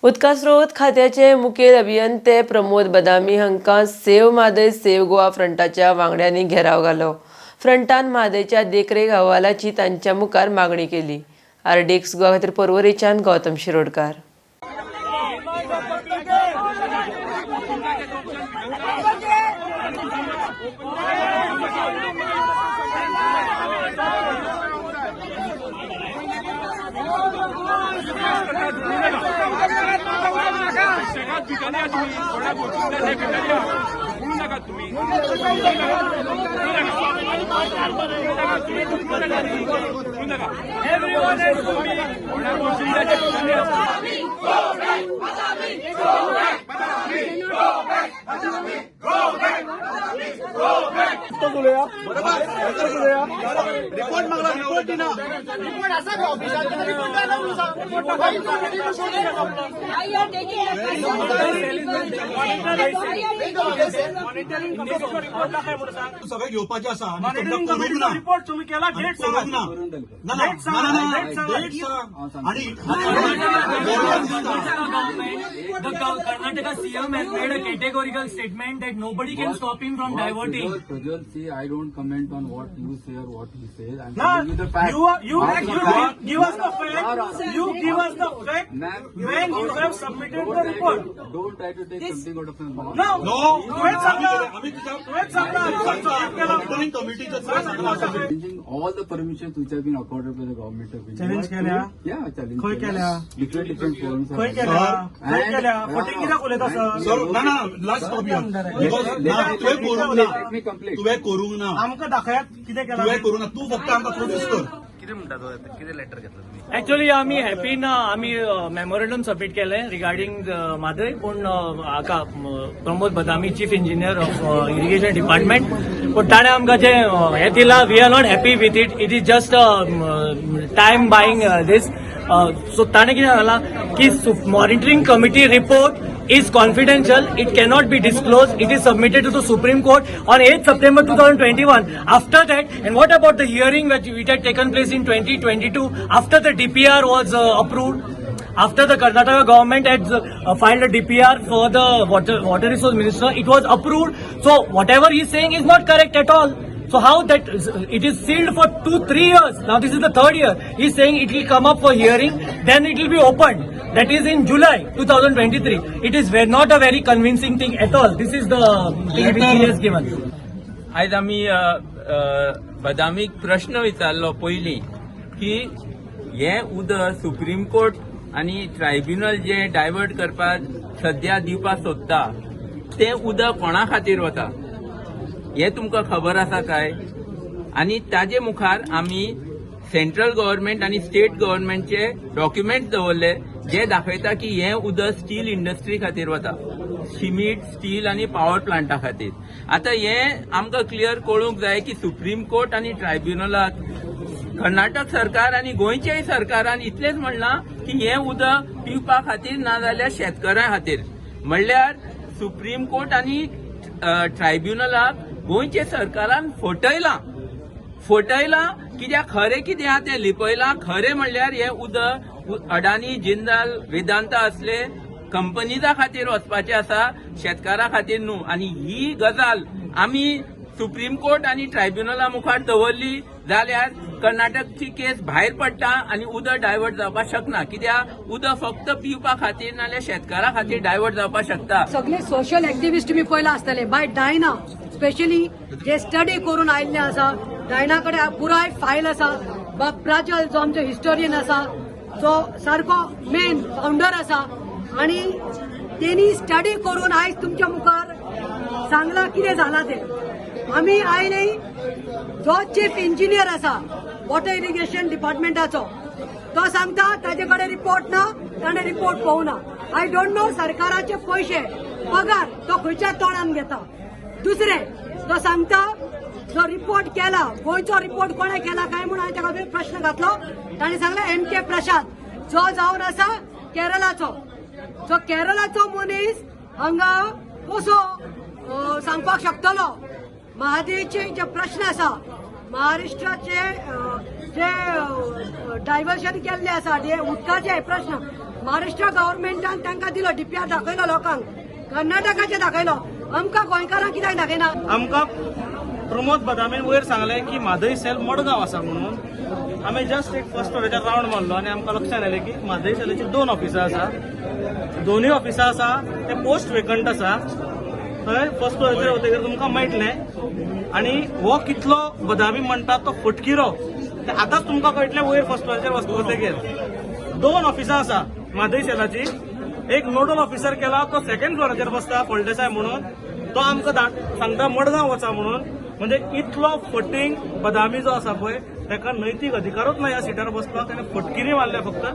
उदका स्रोत खात्याचे मुखेल अभियंते प्रमोद बदामी हांकां सेव म्हादय सेव गोवा फ्रंटाच्या वांगड्यांनी घेराव घालो. फ्रंटान म्हादयच्या देखरेख अहवालाची तांच्या मुखार मागणी केली. आरडीएक्स गोवा खातीर पर्वरेच्यान गौतम शिरोडकार. सगळ्यात भिकारी आहात तुम्ही. थोड्या गोष्टी भिकारी आहात, बोलू नका तुम्ही. बोलू नका. थोड्या गोष्टी भिकारी आहात. रिपोर्ट मागला, रिपोर्ट दिना. रिपोर्ट असा का ऑफिसात रिपोर्ट काय लावून Why you are taking the सगळे घेवपाचे आसा आनी तुमकां करूंक ना. रिपोर्ट तुम्ही केला, डेट करूंक ना. ना ना ना ना ना, डेट सांग आणि The Karnataka CM has made a categorical statement that nobody can stop him from diverting. Prajwal, see, I don't comment on what you say or what he says. I'm ना telling you the fact. You you I you fact. Give us the fact, you give us the fact Ma'am, when you have submitted the report. Don't try to take something out of my mouth. No. No. तुवेंच सांगला. आम्ही तुझ्या तुवेंच सांगला report submit केला. Monitoring कमिटीचं सांगला. Challenging all the permissions which have been accorded by the government of India. Challenge केल्या? Yeah, challenge. खंय केल्या? Different different forums. खंय केल्या? खंय केल्या? फटींग कित्याक उलयता सर? सर, ना ना, लास्ट प्रॉब्लेम because ना, तुवें करूंक ना. Let me complete. तुवें करूंक ना. आमकां दाखयात कितें केलां. तुवें करूंक ना, तूं फक्त आमकां प्रोड्यूस कर. ऍक्च्युली आमी हॅपी ना. आमी मेमोरेंडम सबमीट केलें रिगार्डींग म्हादय, पूण हाका Pramod Badami, chief engineer of irrigation department, पूण ताणें आमकां जें हें दिलां, we are not happy with it. It is just time buying this. So ताणें कितें सांगलां की monitoring committee report is confidential. It cannot be disclosed. It is submitted to the Supreme Court on 8 September 2021. After that, and what about the hearing which had taken place in 2022 after the DPR was approved? After the Karnataka government had filed a DPR for the water resource minister, it was approved. So whatever he is saying is not correct at all. So how that it is sealed for 2-3 years now? This is the third year. He is saying it will come up for hearing, then it will be opened. That is in July 2023. It is not a very convincing thing at all. This is the thing which he has given. आयज आमी अ, अ, बदामीक प्रश्न विचारलो पयलीं की हें उदक supreme court आनी tribunal जे divert करपाक सद्या दिवपाक सोदता, तें उदक कोणा खातीर वता हें तुमकां खबर आसा काय? आनी ताजे मुखार आमी सेंट्रल गव्हर्मेंट आनी स्टेट गव्हर्मेंटचे डॉक्युमेंट्स दवरले, जे दाखयता की हें उदक स्टील इंडस्ट्री खातीर वता, सिमीट, स्टील आनी पावर प्लांटा खातीर. आतां हें आमकां क्लियर कळूंक जाय की सुप्रीम कोर्ट आनी ट्रायब्युनलाक कर्नाटक सरकार आनी गोंयच्याय सरकारान इतलेंच म्हणलां की हें उदक पिवपा खातीर ना जाल्यार शेतकारां खातीर. म्हणल्यार सुप्रीम कोर्ट आनी ट्रायब्युनलाक गोंयच्या सरकारान फटयलां. फटयलां कित्याक? खरें कितें आहा तें लिपयलां. खरें म्हणल्यार हें उदक अडानी, जिंदाल, वेदांता असले कंपनीजा खातीर वचपाचें आसा, शेतकारा खातीर न्हू. आनी ही गजाल आमी सुप्रीम कोर्ट आनी ट्रायब्युनला मुखार दवरली जाल्यार कर्नाटकची केस भायर पडटा आनी उदक डायवर्ट जावपाक शकना, कित्याक उदक फक्त पिवपा खातीर नाल्यार शेतकारा खातीर डायवर्ट जावपाक शकता. सगळे सोशल एक्टिविस्ट तुमी पयला आसतले बाय डायना स्पेशली, जे स्टडी करून आयिल्ले आसा. डायना कडेन पुराय फायल आसा. बाब प्राजल जो आमचो हिस्टोरियन आसा, जो सारको मेन फावंडर आसा आणि तेणी स्टडी करून आयज तुमच्या मुखार सांगला कितें जाला तें. आमी आयले, जो चीफ इंजिनियर आसा वॉटर इरिगेशन डिपार्टमेंटाचो, तो सांगता ताजे कडेन रिपोर्ट ना, ताणें रिपोर्ट पळोवना. I don't know सरकाराचे पयशे पगार तो खंयच्या तोंडान घेता. दुसरें, तो सांगता जो रिपोर्ट केला, गोंयचो रिपोर्ट कोणें केला काय म्हणून हांवें ताका प्रश्न घातलो. ताणें सांगलें एम के प्रसाद, जो जावन आसा केरळाचो. जो केरळाचो मनीस हांगा कसो सांगपाक शकतलो? महादेचे जे प्रश्न आसा, महाराष्ट्राचे जे डायवर्शन केल्ले आसा, जे उदकाचे प्रश्न महाराष्ट्र गव्हर्मेंटान तांकां दिलो डीपीआर दाखयलो लोकांक, कर्नाटकाचे दाखयलो, आमकां गोंयकारांक कित्याक दाखयना? आमकां प्रमोद बदामीन वयर सांगलें की म्हादय सेल मडगांव आसा म्हणून. आमी जस्ट एक फर्स्ट फ्लोराचेर रावंड मारलो आनी आमकां लक्षात आयलें की म्हादय सेलाची दोन ऑफिसां आसा. दोनूय ऑफिसां आसा ते पोस्ट वेकंट आसा. थंय फर्स्ट फ्लोराचेर वतकीर तुमकां मेळटलें. आनी हो कितलो बदामी म्हणटा तो फटकिरो ते आतांच तुमकां कळटलें वयर फर्स्ट फ्लोराचेर वतकीर. दोन ऑफिसां आसा म्हादय सेलाची. एक नोडल ऑफिसर केला, तो सेकंड फ्लोराचेर बसता फळदेसाय म्हणून, तो आमकां सांगता मडगांव वचा म्हणून. म्हणजे इतलो फटींग बदामी जो आसा पळय, ताका नैतीक अधिकारूच ना ह्या सिटार बसपाक. ताणें फटकिरी मारल्या फक्त.